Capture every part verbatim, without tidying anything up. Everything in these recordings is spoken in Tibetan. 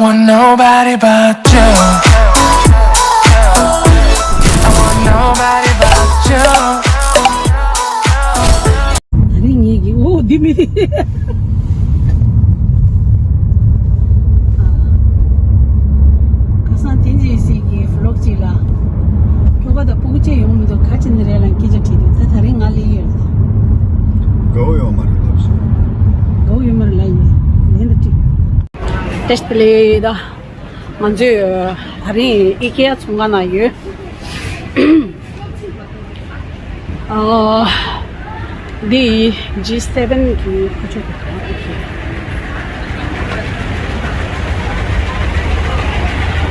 Want nobody but you. I want nobody but you. ད་རིང་ངེད་ཀྱི་འོ་འདི་མི་རེད། ཁ་སང་དེ་འདྲའི་སྲིད་ཀྱི་ཝི་ལོག་ཅིག་ལ་ཁྱོ་ག་དང་སྤུ་གུ་བཅས་ཡོང་མི་འདུག་ག་ཅི་ནི་རེད་ལ་སྐད་ཆ་དྲིས་འདུག་ད་ད་རིང་ང་ལ་ཡོད་རེད། དགའ་བོ་ཡོང་མ་རེད་ལབ་སོང་། དགའ་བོ་ཡོད་མ་རེད་ལབ་ཡིན་ལན་དུ་དྲིས། ཏེས་པི་ལེ་ད། ང་ཚོས་ད་རིང་ཨི་ཀེ་ཡ་ཚོང་ཁང་ནང་ཡོད། ཨ། འདི་ཇི་སེ་བེན་གི་ཁོ་ཚོ་གི་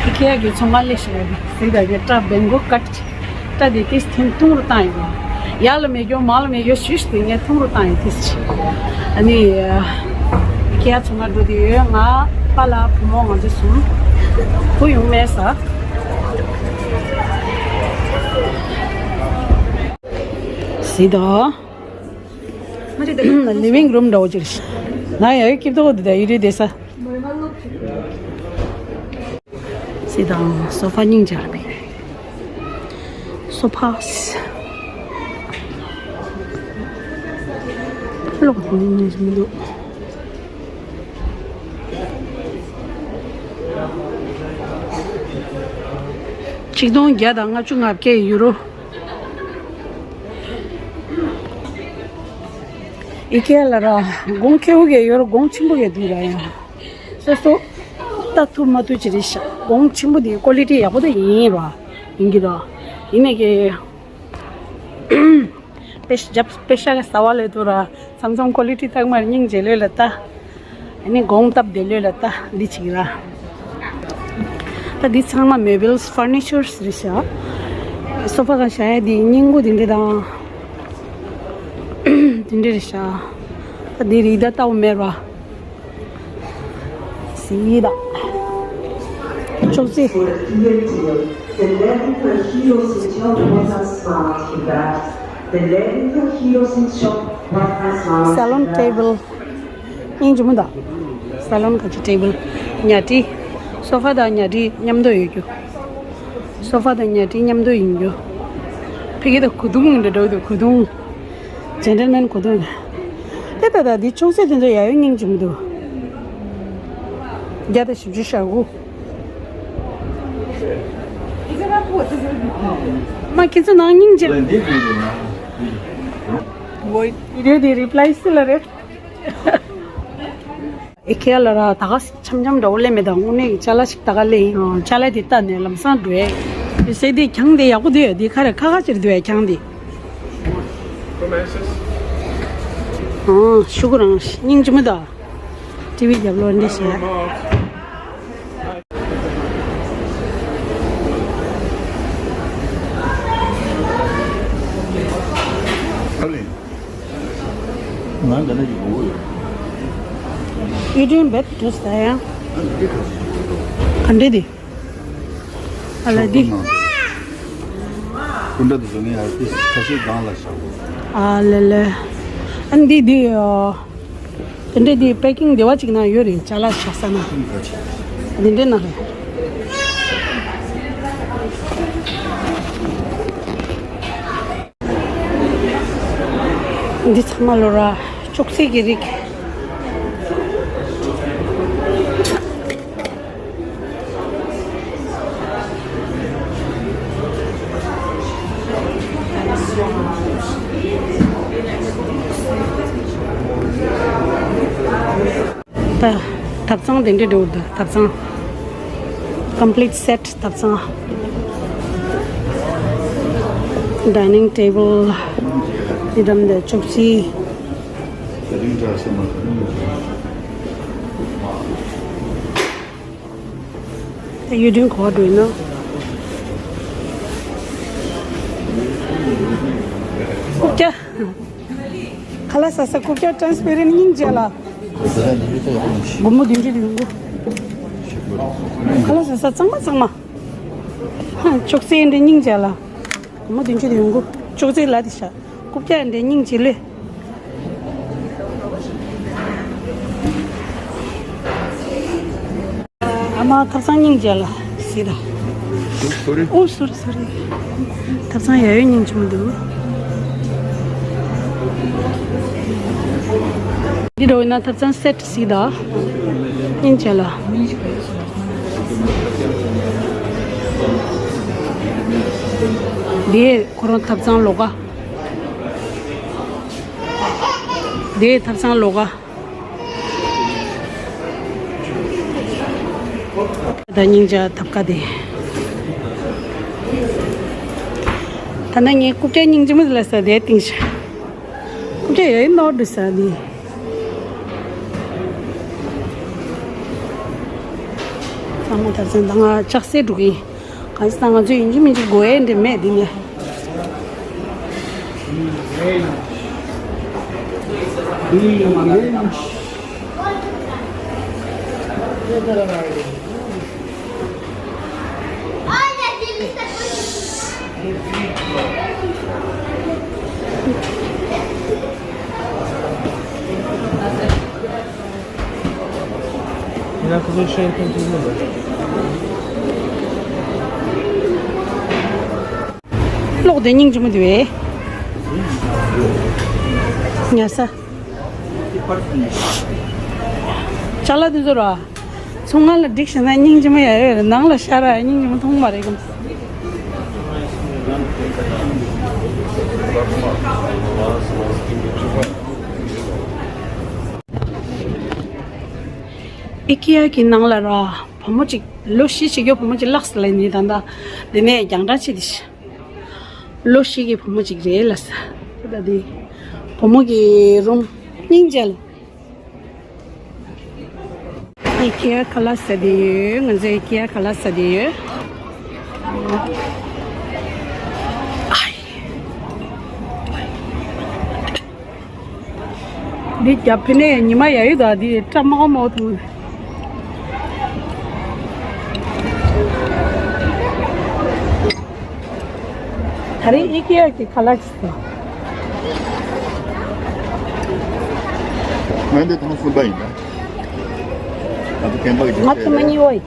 ཨི་ཀེ་ཡ་གི་ཚོང་ཁང་ལས་ཤེས་ཟིན་ད་གི་ཏྲ་བེན་གོ་ཀ་ཏི། ཏྲ་དེ་ཏིས་ཐིན་ཐུང་རུ་བཏང་ཡོད། ཡར་ལ་མེད་རྒྱུ་མར་ལ་མེད་རྒྱུ་ཞུས་ཏེ་ངས་ཐུང་རུ་བཏང་ཡོད་ཏིས་ཆི། ཨ་ནི་ཁྱེད་ཚོ་ང་འགྲོ་དུས་ཡོད་ང་པཱ་ལགས་བུ་མོ་ང་ཚོ་གསུམ་བུ་ཡོང་མེད་ས། སི་ད། ལི་ཝིང་རུམ་འདྲ་བོ་ཅིག་རེད། ན་ཡ་ཡོད་སྐྱིད་པོ་འདུག་ད་ཡི་རི་བསྡད་ས། སི་དང་སོ་ཕ་སྙིང་རྗེ་རེད། སོ་ཕ། ལོག་ནི་ནི་མི་འདུག་ཆིག་སྟོང་བརྒྱ་དང་ལྔ་བཅུ་ང་བརྒྱད་ཡུ་རོ། ཨི་ཀེ་ཡ་ལ་ར་གོང་ཁེ་བོ་གེ་ཡོད་ར་གོང་ཆེན་པོ་གེ་འདུག་ར་ཡ། སོ་སོ་ལྟ་ཐུབ་མ་ཐུབ་ཅི་རེད་ཤག་གོང་ཆེན་པོ་དེ་ཀོ་ལི་ཊི་ཡག་པོ་དེ་ཡིན་ར་ཡིན་གི་ར། ཡིན་ནས་གི་པེ་ཤ་རྒྱབ་པེ་ཤ་ག་ཟ་བ་ལས་དུ་ར་ཚང་ཚང་ཀོ་ལི་ཊི་ཐག་མར་སྙིང་རྗེ་ལོས་ལ་ལྟ། ཨ་ནི་གོང་སྟབས་བདེ་ལོས་ལ་ལྟ་འདི་ཅིག་ར། ད་འདི་ཚང་མ་མེ་བེལ་ཕར་ནི་ཆར་རེད་ཤག་སོ་ཕ་ག་བཞག་ཡ་འདི་སྙིང་པོ་འདི་འདྲ་དང་། འདི་འདྲ་རེད་ཤག་ད་འདི་རིགས་ད་ལྟ་བུ་མེད་ར། སི་ད། ཅོག་ཙེ། The leather hero Singh was a smart in that. The leather hero Singh was a smart in that. Salon table. སྙིང་རྗེ་མོ་ད། སལོན་ག་ཅི་ཊེ་བལ། ཉལ་ཁྲི། སོ་ཕ་དང་ཉལ་ཁྲི་མཉམ་དུ་ཡོད་རྒྱུ། སོ་ཕ་དང་ཉལ་ཁྲི་མཉམ་དུ་ཡིན་རྒྱུ། ཕ་གི་དང་གོས་ཐུང་འདྲ་འདྲ་འདུག་གོས་ཐུང་། ཇེན་ཏལ་མེན་གོས་ཐུང་། དེ་ད་ད་འདི་ཅོག་ཙེ་དེ་ཚོ་ཡ་ཡོད་སྙིང་རྗེ་མོ་འདུག་བརྒྱ་དང་བཞི་བཅུ་ཞེ་དགུ། མ་ཁྱེད་ཚོ་ནང་སྙིང་རྗེ། འོ་ཡི་རེད་དེ་རི་པ་ལའི་སི་ལ་རེད། ཨི་ཀེ་ཡ་ལ་ར་ད་ག་འཆམ་འཆམ་འདྲ་བོ་ལས་མེད་དང་དངོས་གནས་ཀྱི་ཅ་ལག་ཞིག་ད་ག་ལས་ཡིན་རུང་ཅ་ལག་དེ་ལྟ་ནས་ལམ་སང་འགྲོ་ཡས། དེ་སེ་དེ་གྱང་དེ་ཡག་པོ་འདུག་དེ་ཁ་རེ་ཁ་ཁ་ཅིག་འདུག་གྱང་དེ། ཨོ་ཤུ་གུ་རང་སྙིང་རྗེ་མོ་ད། ཊི་ཝི་རྒྱབ་ལོག་འདྲེ་བྱས། ང་འདི་ནས་ཀྱི་མགོ་བོ་ཡོད། You doing bad dress ད་ཡང་། ག་འདྲས་དེ། ཨ་ལ་འདི། སྐུ་འདྲ་དུ་བཟོ་ངེས་ཡ་ཏི་ཁ་ཤས་སྒང་ལ་བཞག་གོ། ཨ་ལེ་ལེ། ཨ་འདི་འདི་ཨ། དེ་འདྲས་འདི་པེ་ཀིང་བདེ་བ་ཅིག་ན་ཡོད་རེད་ཅ་ལག་བཞག་ས་ན། འདི་འདྲས་ན་རེད། འདི་ཚང་མ་ལོ་ར་ཅོག་ཙེ་གི་རིགས། ད་ཐབ་ཚང་དེ་འདྲ་འགྲོ་འདུག་ཐབ་ཚང་། Complete set ཐབ་ཚང་། Dining table དེ་འདྲ་འདི་ཅོག་ཙེ། ད་ཡུལ་དུས་གོ་བ་འགྲོ་ཡིན་ན། རྐུབ་བཀྱག་ཁ་ལག་ཟ་ས་རྐུབ་བཀྱག་transparent སྙིང་རྗེ་ལ། སྒོར་མོ་བདུན་ཅུ་དེ་ཡོང་གོ། ཁ་ལག་ཟ་ས་གཙང་མ་གཙང་མ། ཅོག་ཙེ་འདྲ་སྙིང་རྗེ་ལ། སྒོར་མོ་བདུན་ཅུ་དེ་ཡོང་གོ། ཅོག་ཙེ་ལ་དེ་ཤ། རྐུབ་བཀྱག་འདྲ་སྙིང་རྗེ་ལེ། ཨ་མ་ཐབ་ཚང་སྙིང་རྗེ་ལ་སི་ད། སོ་རི། ཨོ་སོ་རི་སོ་རི། ཐབ་ཚང་ཡ་ཡོད་སྙིང་རྗེ་མོ་འདུག། འདི་འགྲོ་ཡིན་ན་ཐབ་ཚང་སེ་ཊི་སི་ད། སྙིང་རྗེ་ལ། འདི་ཁོ་རང་ཐབ་ཚང་ལོགས་ཀ། འདི་ཐབ་ཚང་ལོགས་ཀ། ད་སྙིང་རྗེ་ཐབ་ཀ་དེ། ད་ནི་ངས་རྐུབ་བཀྱག་སྙིང་རྗེ་མོ་ལ་ཟ་དེ་སྟེང་ཤ། རྐུབ་བཀྱག་ཡོད་ནོར་འདུག་ཟ་དེ། ཚང་མ་ད་ཚང་ད་ང་ལྕགས་སེ་འགྲོ་གི་ཡིན། གང་ཟེར་ན་ང་ཚོས་ཡིན་གཅིག་མིན་གཅིག་དགོས་ཡས་འདྲ་མེད་འདི་ནས། གློག་དེ་སྙིང་རྗེ་མོ་འདུག་པས། ཉལ་ས། ཅ་ལག་དེ་ཚོ་ར། ཚོང་ཁང་ལ་སྒྲིག་བཞག་ན་སྙིང་རྗེ་མོ་ཡ་ཡོད་རེད། ནང་ལ་ཤར་ར་སྙིང་རྗེ་མོ་མཐོང་མ་རེད་གམ། ཨི་ཀི་ཡ་གི་ནང་ལ་ར། བུ་མོ་གཅིག་ལོ་བཞི་བྱེད་རྒྱུ་བུ་མོ་གཅིག་ལགས་སོ་ལ་ནི་ད་ལྟ་འདི་ནས་རྒྱང་བསྒྲགས་བྱེད་དེ་ཤི། ལོ་བཞི་གི་བུ་མོ་གཅིག་རེད་ལ་ས། ད་འདི་བུ་མོ་གི་རུམ་སྙིང་རྗེ་ལ། ཨི་ཀི་ཡ་ཁ་ལག་ཟ་དེ་ཡོད། ང་ཚོ་ཨི་ཀི་ཡ་ཁ་ལག་ཟ་དེ་ཡོད། ཨའི། འདི་རྒྱབ་ཕི་ནས་ཉི་མ་ཡ་ཡོད་ད་འདི་སྐྲ་མོག་མོག་འདུག། ད་རེས་ཨི་ཀི་ཡ་གི་ཁ་ལག་ཅིག་ཟ། ང་འདི་ཐེངས་གསུམ་པ་ཡིན་ད། ང་ཚོ་ཐེངས་པ་གི་ང་ཐེངས་མ་གཉིས་པ་ཡིན།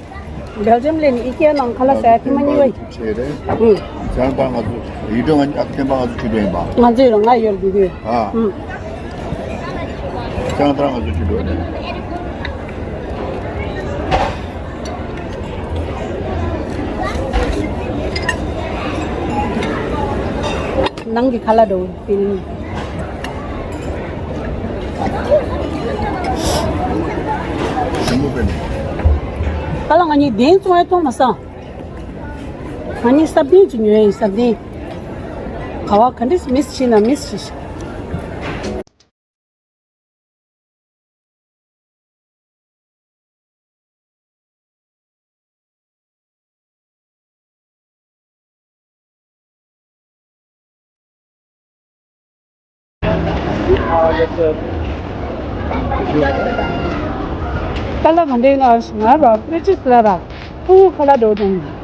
སྦེལ་ཇམ་ལ་ནི་ཨི་ཀི་ཡ་ནང་ཁ་ལག་ཟ་ཡ་ཐེངས་མ་གཉིས་པ་ཡིན། ཆེ་རེད། ཨུ། ཁྱེད་རང་ད་ང་ཚོ་ཡིད་དྲན་ང་ཨ་ཐེངས་པ་ང་ཚོ་ཆུ་དྲོན་ཡིན་པ། ང་ཚོ་ཡོད་ང་ཡོད་འདུག་གི། ཨ། ཨུ། ཁྱེད་རང་ད་ང་ཚོ་ཆུ་དྲོན་རེད། ནང་གི་ཁ་ལག་འདྲ་བོ་ཕིལ་ལིང་། ཁ་ལག་ང་གཉིས་གདན་བཙོང་ཡ་མཐོང་མ་སོང་། ང་གཉིས་སབ་གདན་ཅིག་ཉོ་ཡ་ཡིན་སབ་གདན། ག་བ་ག་འདྲས་མིས་བྱེད་ན་མིས་བྱེད། ཏཱ་ལ་མ་འདྲེན་ཨ་ང་རོ་པྲི་ཅི་སི་ལ་ར་ཕུ་ཁ་ལ་འགྲོ་དང་།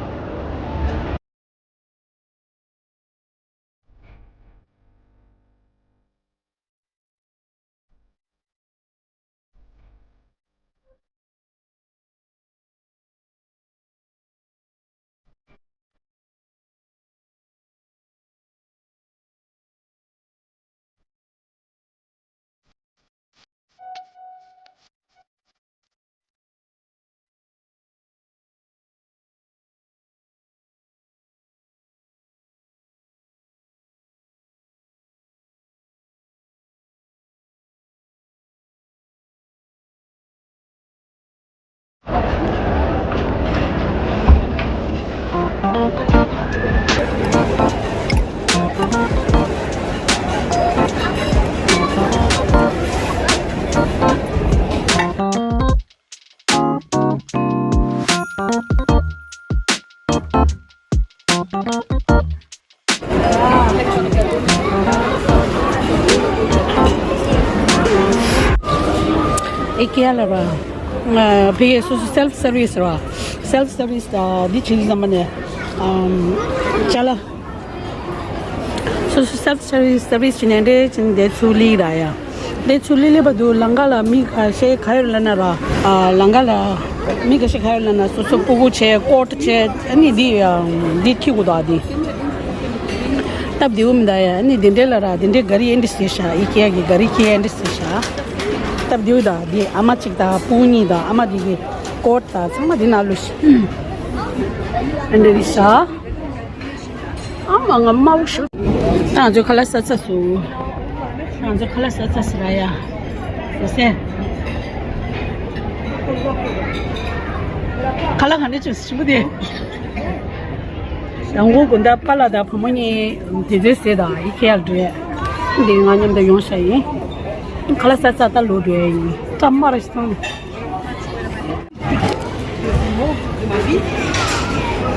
ཨེ་ཀེ་ལ་ར། ཕ་གི་སོ་སོ་སེལ་ཕི་སར་བིས་ར། སེལ་ཕི་སར་བིས་ད་འདི་བྱེད་ཀྱི་ཙམ་པ་ནས། ཅ་ལག་སོ་སོ་སེལ་ཕི་སར་བིས་སར་བིས་བྱེད་ནས་འདྲེ་བྱེད་ནས་འདི་ཚུར་ལི་ར་ཡ། འདི་ཚུར་ལི་ལི་བ་དུ་ལང་ཀ་ལ་མི་ཁ་ཤས་ག་ཡོད་ལ་ན་ར། ལང་ཀ་ལ། མི་འགའ་ཞིག་ཁ་ཡོད་ལ་ན་སོ་སོ་སྤུ་གུ་བྱས་ཀོཊ་བྱས་ཨ་ནི་འདི་ཡང་འདི་ཁྱི་གུ་དོ་འདི། སྟབས་བདེ་བོ་མི་འདུག་ཡ། ཨ་ནི་འདི་འདྲའི་ལ་ར་འདི་འདྲའི་ག་རི་ཨེ་འདྲ་ཟེར་ཤག་ཡི་ཁྱི་གི་ག་རི་ཁྱི་ཨེ་འདྲ་ཟེར་ཤག་སྟབས་བདེ་བོ་དང་འདི་ཨ་མ་གཅིག་དང་སྤུ་གུ་གཉིས་དང་ཨ་མ་འདི་གི་ཀོཊ་དང་ཚང་མ་འདི་ནང་ལོས་ཤི། ཨེ་འདྲ་རེད་ཤག་ཨ་མ་ང་དམའ་བོ་ཞིག་ད་ང་ཚོ་ཁ་ལག་ཟ་ཚར་སོང་། ང་ཚོ་ཁ་ལག་ཟ་ཚར་སོང་ར་ཡ། ཟ་སེ། ཁ་ལག་ག་འདྲ་བྱུང་ཞིམ་པོ་དེ། ཡང་སྒོ་དགོན་བདག་པཱ་ལགས་དང་བུ་མོ་གཉིས་དེ་ཚོའི་ཟས་དང་ཡི་ཁེ་ཡར་འགྲོ་ཡས། འདི་ང་མཉམ་དུ་ཡོང་ཤག་ཡིན། ཁ་ལག་ཟ་ཚར་ད་ལོག་འགྲོ་ཡས་ཡིན། སྐྲ་དམར་ཞིག་སོང་ནས།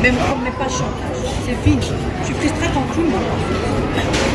Même comme les patients, c'est fini. Je suis très tranquille.